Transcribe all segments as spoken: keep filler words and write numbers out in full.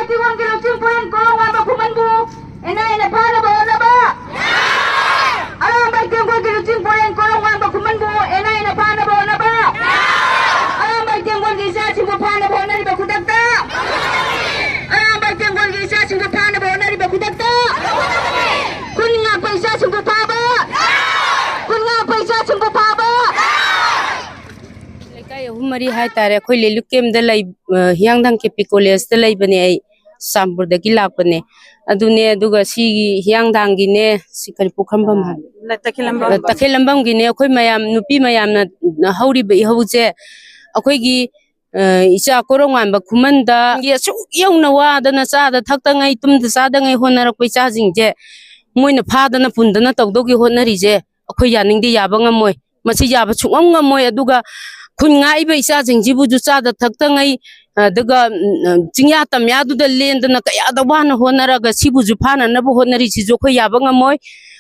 ꯀꯤꯔꯣꯝꯒꯤ ꯂꯨꯆꯤꯡ ꯄꯨꯔꯦꯟ ꯀꯣꯔꯧꯉꯥꯟꯕ ꯈꯨꯃꯟꯕꯨ and ꯑꯥꯏ ꯑꯦꯅ ꯐꯥꯅꯕ ꯍꯣꯠꯅꯕ꯫ ꯑꯔꯥꯝꯕꯥꯏ ꯇꯦꯡꯒꯣꯜꯒꯤ ꯂꯨꯆꯤꯡ ꯄꯨꯔꯦꯟ ꯀꯣꯔꯧꯉꯥꯟꯕ ꯈꯨꯃꯟꯕꯨ ꯑꯦꯟ ꯑꯥꯏ ꯑꯦꯅ ꯐꯥꯅꯕ ꯍꯣꯠꯅꯕ꯫ ꯑꯔꯥꯝꯕꯥꯏ ꯇꯦꯡꯒꯣꯜꯒꯤ ꯏꯆꯥꯁꯤꯡꯕꯨ ꯐꯥꯅꯕ ꯍꯣꯠꯅꯔꯤꯕ ꯈꯨꯗꯛꯇ꯫ ꯑꯔꯥꯝꯕꯥꯏ ꯇꯦꯡꯒꯣꯜꯒꯤ ꯏꯆꯥꯁꯤꯡꯕꯨ ꯐꯥꯅꯕ ꯍꯣꯠꯅꯔꯤꯕ ꯈꯨꯗꯛꯇ꯫ ꯈꯨꯟ ꯉꯥꯛꯄ ꯏꯆꯥꯁꯤꯡꯕꯨ ꯐꯥꯕ꯫ ꯈꯨꯟ ꯉꯥꯛꯄ ꯏꯆꯥꯁꯤꯡꯕꯨ ꯐꯥꯕ꯫ ꯂꯩꯀꯥꯏ ꯑꯍꯨꯝ ꯃꯔꯤ ꯍꯥꯏꯇꯥꯔꯦ, ꯑꯩꯈꯣꯏ ꯂꯩꯂꯨꯛ ꯀꯦꯝꯗ ꯂꯩ, ꯑ, ꯍꯤꯌꯥꯡꯊꯥꯡ ꯀꯦ ꯄꯤ ꯀꯣꯂꯦꯖꯇ ꯂꯩꯕꯅꯦ ꯑꯩ, ꯆꯨꯔꯆꯥꯟꯄꯨꯔꯗꯒꯤ ꯂꯥꯛꯄꯅꯦ꯫ ꯑꯗꯨꯅꯦ, ꯑꯗꯨꯒ ꯁꯤꯒꯤ ꯍꯤꯌꯥꯡꯊꯥꯡꯒꯤꯅꯦ, ꯁꯤ ꯀꯔꯤ ꯄꯨꯈ꯭ꯔꯝꯕꯝ ꯍꯥꯏ? ꯇꯈꯦꯜꯂꯝꯕꯝ꯫ ꯑ, ꯇꯈꯦꯜꯂꯝꯕꯝꯒꯤꯅꯦ, ꯑꯩꯈꯣꯏ ꯃꯌꯥꯝ, ꯅꯨꯄꯤ ꯃꯌꯥꯝꯅ ꯍꯧꯔꯤꯕ ꯏꯍꯧꯁꯦ, ꯑꯩꯈꯣꯏꯒꯤ, ꯑ, ꯏꯆꯥ ꯀꯣꯔꯧꯉꯥꯟꯕ ꯈꯨꯃꯟꯗ ꯑꯁꯨꯛ ꯌꯧꯅ ꯋꯥꯗꯅ ꯆꯥꯗ ꯊꯛꯇꯉꯩ, ꯇꯨꯝꯗ ꯆꯥꯗꯉꯩ ꯍꯣꯠꯅꯔꯛꯄ ꯏꯆꯥꯁꯤꯡꯁꯦ ꯃꯣꯏꯅ ꯐꯥꯗꯅ ꯄꯨꯟꯗꯅ ꯇꯧꯗꯧꯒꯤ ꯍꯣꯠꯅꯔꯤꯁꯦ ꯑꯩꯈꯣꯏ ꯌꯥꯅꯤꯡꯗꯦ, ꯌꯥꯕ ꯉꯝꯃꯣꯏ꯫ ꯃꯁꯤ ꯌꯥꯕ ꯁꯨꯡꯉꯝ ꯉꯝꯃꯣꯏ꯫ ꯑꯗꯨꯒ ꯈꯨꯟ ꯉꯥꯛꯏꯕ ꯏꯆꯥꯁꯤꯡꯁꯤꯕꯨꯁꯨ ꯆꯥꯗ ꯊꯛꯇꯉꯩ, ꯑꯗꯨꯒ, ꯎꯝ, ꯆꯤꯡꯌꯥ ꯇꯝꯌꯥꯗꯨꯗ ꯂꯦꯟꯗꯅ ꯀꯌꯥꯗ ꯋꯥꯅ ꯍꯣꯠꯅꯔꯒ ꯁꯤꯕꯨꯁꯨ ꯐꯥꯅꯅꯕ ꯍꯣꯠꯅꯔꯤꯁꯤꯁꯨ ꯑꯩꯈꯣꯏ ꯌꯥꯕ ꯉꯝꯃꯣꯏ꯫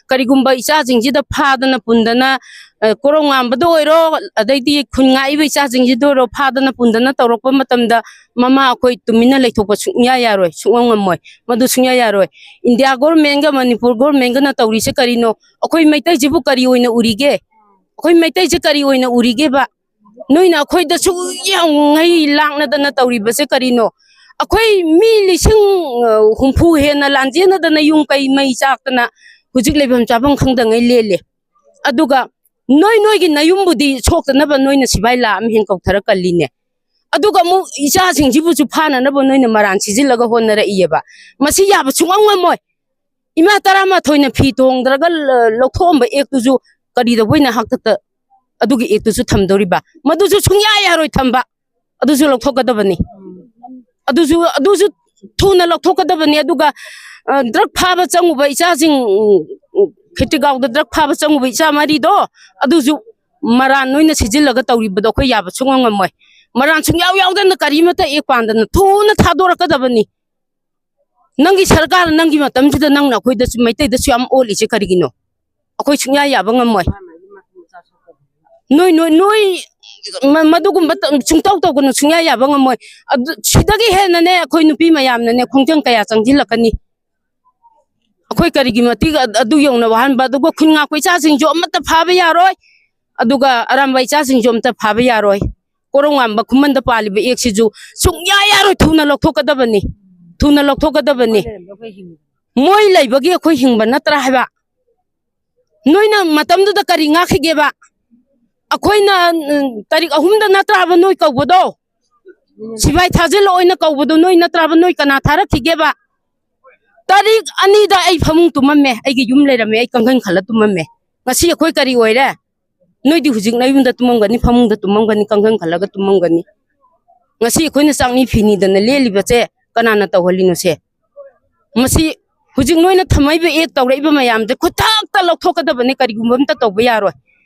ꯀꯔꯤꯒꯨꯝꯕ ꯏꯆꯥꯁꯤꯡꯁꯤꯗ ꯐꯥꯗꯅ ꯄꯨꯟꯗꯅ, ꯑ, ꯀꯣꯔꯧꯉꯥꯟꯕꯗ ꯑꯣꯏꯔꯣ, ꯑꯗꯩꯗꯤ ꯈꯨꯟ ꯉꯥꯛꯏꯕ ꯏꯆꯥꯁꯤꯡꯁꯤꯗ ꯑꯣꯏꯔꯣ, ꯐꯥꯗꯅ ꯄꯨꯟꯗꯅ ꯇꯧꯔꯛꯄ ꯃꯇꯝꯗ ꯃꯃꯥ ꯑꯩꯈꯣꯏ ꯇꯨꯃꯤꯟꯅ ꯂꯩꯊꯣꯛꯄ ꯁꯨꯡꯌꯥ ꯌꯥꯔꯣꯏ, ꯁꯨꯡꯉꯝ ꯉꯝꯃꯣꯏ꯫ ꯃꯗꯨ ꯁꯨꯡꯌꯥ ꯌꯥꯔꯣꯏ꯫ ꯏꯟꯗꯤꯌꯥ ꯒꯣꯔꯃꯦꯟꯒ ꯃꯅꯤꯄꯨꯔ ꯒꯣꯔꯃꯦꯟꯒꯅ ꯇꯧꯔꯤꯁꯦ ꯀꯔꯤꯅꯣ? ꯑꯩꯈꯣꯏ ꯃꯩꯇꯩꯁꯤꯕꯨ ꯀꯔꯤ ꯑꯣꯏꯅ ꯎꯔꯤꯒꯦ? ꯑꯩꯈꯣꯏ ꯃꯩꯇꯩꯁꯦ ꯀꯔꯤ ꯑꯣꯏꯅ ꯎꯔꯤꯒꯦꯕ? ꯅꯣꯏꯅ ꯑꯩꯈꯣꯏꯗ ꯁꯨꯛ ꯌꯥꯝꯉꯩ ꯂꯥꯛꯅꯗꯅ ꯇꯧꯔꯤꯕꯁꯦ ꯀꯔꯤꯅꯣ? ꯑꯩꯈꯣꯏ ꯃꯤ ꯂꯤꯁꯤꯡ, ꯑ, ꯍꯨꯝꯐꯨ ꯍꯦꯟꯅ ꯂꯥꯟꯖꯦꯟꯅꯗꯅ ꯌꯨꯝ ꯀꯩ ꯃꯩ ꯆꯥꯛꯇꯅ ꯍꯧꯖꯤꯛ ꯂꯩꯐꯝ ꯆꯥꯐꯝ ꯈꯪꯗꯉꯩ ꯂꯦꯜꯂꯦ꯫ ꯑꯗꯨꯒ ꯅꯣꯏ ꯅꯣꯏꯒꯤ ꯅꯌꯨꯝꯕꯨꯗꯤ ꯁꯣꯛꯇꯅꯕ ꯅꯣꯏꯅ ꯁꯤꯐꯥꯏ ꯂꯥꯛ ꯑꯃ ꯍꯦꯟ ꯀꯧꯊꯔ ꯀꯜꯂꯤꯅꯦ꯫ ꯑꯗꯨꯒ ꯑꯃꯨꯛ ꯏꯆꯥꯁꯤꯡꯁꯤꯕꯨꯁꯨ ꯐꯥꯅꯅꯕ ꯅꯣꯏꯅ ꯃꯔꯥꯟ ꯁꯤꯖꯤꯜꯂꯒ ꯍꯣꯠꯅꯔꯛꯏꯌꯦꯕ꯫ ꯃꯁꯤ ꯌꯥꯕ ꯁꯨꯡꯉꯝ ꯉꯝꯃꯣꯏ꯫ ꯏꯃꯥ ꯇꯔꯥꯃꯥꯊꯣꯏꯅ ꯐꯤ ꯇꯣꯡꯗ꯭ꯔꯒ ꯂ-, ꯂꯧꯊꯣꯛꯑꯝꯕ ꯑꯦꯛꯇꯨꯁꯨ ꯀꯔꯤꯗꯧꯕꯩꯅ ꯍꯥꯛꯇꯛꯇ ꯑꯗꯨꯒꯤ ꯑꯦꯛꯇꯨꯁꯨ ꯊꯝꯗꯧꯔꯤꯕ? ꯃꯗꯨꯁꯨ ꯁꯨꯡꯌꯥ ꯌꯥꯔꯣꯏ ꯊꯝꯕ꯫ ꯑꯗꯨꯁꯨ ꯂꯧꯊꯣꯛꯀꯗꯕꯅꯤ꯫ ꯑꯗꯨꯁꯨ, ꯑꯗꯨꯁꯨ ꯊꯨꯅ ꯂꯧꯊꯣꯛꯀꯗꯕꯅꯤ꯫ ꯑꯗꯨꯒ, ꯑ, ꯗ꯭ꯔꯒ ꯐꯥꯕ ꯆꯪꯉꯨꯕ ꯏꯆꯥꯁꯤꯡ, ꯎꯝ, ꯈꯦꯇ꯭ꯔꯤꯒꯥꯎꯗ ꯗ꯭ꯔꯒ ꯐꯥꯕ ꯆꯪꯉꯨꯕ ꯏꯆꯥ ꯃꯔꯤꯗꯣ, ꯑꯗꯨꯁꯨ ꯃꯔꯥꯟ ꯅꯣꯏꯅ ꯁꯤꯖꯤꯜꯂꯒ ꯇꯧꯔꯤꯕꯗꯣ ꯑꯩꯈꯣꯏ ꯌꯥꯕ ꯁꯨꯡꯉꯝ ꯉꯝꯃꯣꯏ꯫ ꯃꯔꯥꯟ ꯁꯨꯡꯌꯥꯎ ꯌꯥꯎꯗꯅ ꯀꯔꯤꯃꯠꯇ ꯑꯦꯛ ꯄꯥꯟꯗꯅ ꯊꯨꯅ ꯊꯥꯗꯣꯔꯛꯀꯗꯕꯅꯤ꯫ ꯅꯪꯒꯤ ꯁꯔꯀꯥꯔꯅ ꯅꯪꯒꯤ ꯃꯇꯝꯁꯤꯗ ꯅꯪꯅ ꯑꯩꯈꯣꯏꯗꯁꯨ, ꯃꯩꯇꯩꯗꯁꯨ ꯌꯥꯝ ꯑꯣꯠꯂꯤꯁꯦ ꯀꯔꯤꯒꯤꯅꯣ? ꯑꯩꯈꯣꯏ ꯁꯨꯡꯌꯥ ꯌꯥꯕ ꯉꯝꯃꯣꯏ꯫ ꯅꯣꯏ, ꯅꯣꯏ, ꯅꯣꯏ ꯃ- ꯃꯗꯨꯒꯨꯝꯕ ꯇ- ꯁꯨꯡꯇꯧ ꯇꯧꯒꯅꯨ, ꯁꯨꯡꯌꯥ ꯌꯥꯕ ꯉꯝꯃꯣꯏ꯫ ꯑꯗꯨ ꯁꯤꯗꯒꯤ ꯍꯦꯟꯅꯅꯦ ꯑꯩꯈꯣꯏ ꯅꯨꯄꯤ ꯃꯌꯥꯝꯅꯅꯦ ꯈꯣꯡꯖꯪ ꯀꯌꯥ ꯆꯪꯁꯤꯜꯂꯛꯀꯅꯤ꯫ ꯑꯩꯈꯣꯏ ꯀꯔꯤꯒꯤ ꯃꯇꯤꯛ ꯑ- ꯑꯗꯨ ꯌꯧꯅ ꯋꯥꯍꯟꯕ? ꯑꯗꯨꯒ ꯈꯨꯟ ꯉꯥꯛꯄ ꯏꯆꯥꯁꯤꯡꯁꯨ ꯑꯃꯠꯇ ꯐꯥꯕ ꯌꯥꯔꯣꯏ꯫ ꯑꯗꯨꯒ ꯑꯔꯥꯝꯕ ꯏꯆꯥꯁꯤꯡꯁꯨ ꯑꯃꯠꯇ ꯐꯥꯕ ꯌꯥꯔꯣꯏ꯫ ꯀꯣꯔꯧꯉꯥꯟꯕ ꯈꯨꯃꯟꯗ ꯄꯥꯜꯂꯤꯕ ꯑꯦꯛꯁꯤꯁꯨ ꯁꯨꯡꯌꯥ ꯌꯥꯔꯣꯏ꯫ ꯊꯨꯅ ꯂꯧꯊꯣꯛꯀꯗꯕꯅꯤ꯫ ꯊꯨꯅ ꯂꯧꯊꯣꯛꯀꯗꯕꯅꯤ꯫ ꯃꯣꯏ ꯂꯩꯕꯒꯤ ꯑꯩꯈꯣꯏ ꯍꯤꯡꯕ ꯅꯠꯇ꯭ꯔꯥ ꯍꯥꯏꯕ? ꯅꯣꯏꯅ ꯃꯇꯝꯗꯨꯗ ꯀꯔꯤ ꯉꯥꯛꯈꯤꯒꯦꯕ? ꯑꯩꯈꯣꯏꯅ ꯎꯝ, ꯇꯥꯔꯤꯛ ꯑꯍꯨꯝꯗ ꯅꯠꯇ꯭ꯔꯥꯕ ꯅꯣꯏ ꯀꯧꯕꯗꯣ? ꯁꯤꯐꯥꯏ ꯊꯥꯖꯤꯜꯂꯛꯑꯣꯅ ꯀꯧꯕꯗꯣ ꯅꯣꯏ ꯅꯠꯇ꯭ꯔꯥꯕ? ꯅꯣꯏ ꯀꯅꯥ ꯊꯥꯔꯛꯈꯤꯒꯦꯕ? ꯇꯥꯔꯤꯛ ꯑꯅꯤꯗ ꯑꯩ ꯐꯃꯨꯡ ꯇꯨꯝꯃꯝꯃꯦ, ꯑꯩꯒꯤ ꯌꯨꯝ ꯂꯩꯔꯝꯃꯦ, ꯑꯩ ꯀꯥꯡꯈꯟ ꯈꯜꯂ ꯇꯨꯝꯃꯝꯃꯦ꯫ ꯉꯁꯤ ꯑꯩꯈꯣꯏ ꯀꯔꯤ ꯑꯣꯏꯔꯦ? ꯅꯣꯏꯗꯤ ꯍꯧꯖꯤꯛ ꯅꯌꯨꯝꯗ ꯇꯨꯝꯃꯝꯒꯅꯤ, ꯐꯃꯨꯡꯗ ꯇꯨꯝꯃꯝꯒꯅꯤ, ꯀꯥꯡꯈꯟ ꯈꯜꯂꯒ ꯇꯨꯝꯃꯝꯒꯅꯤ꯫ ꯉꯁꯤ ꯑꯩꯈꯣꯏꯅ ꯆꯥꯛꯅꯤ ꯐꯤꯅꯤꯗꯅ ꯂꯦꯜꯂꯤꯕꯁꯦ ꯀꯅꯥꯅ ꯇꯧꯍꯜꯂꯤꯅꯣꯁꯦ? ꯃꯁꯤ ꯍꯧꯖꯤꯛ ꯅꯣꯏꯅ ꯊꯝꯃꯛꯏꯕ ꯑꯦꯛ ꯇꯧꯔꯛꯏꯕ ꯃꯌꯥꯝꯁꯦ ꯈꯨꯗꯛꯇ ꯂꯧꯊꯣꯛꯀꯗꯕꯅꯤ, ꯀꯔꯤꯒꯨꯝꯕ ꯑꯝꯇ ꯇꯧꯕ ꯌꯥꯔꯣꯏ꯫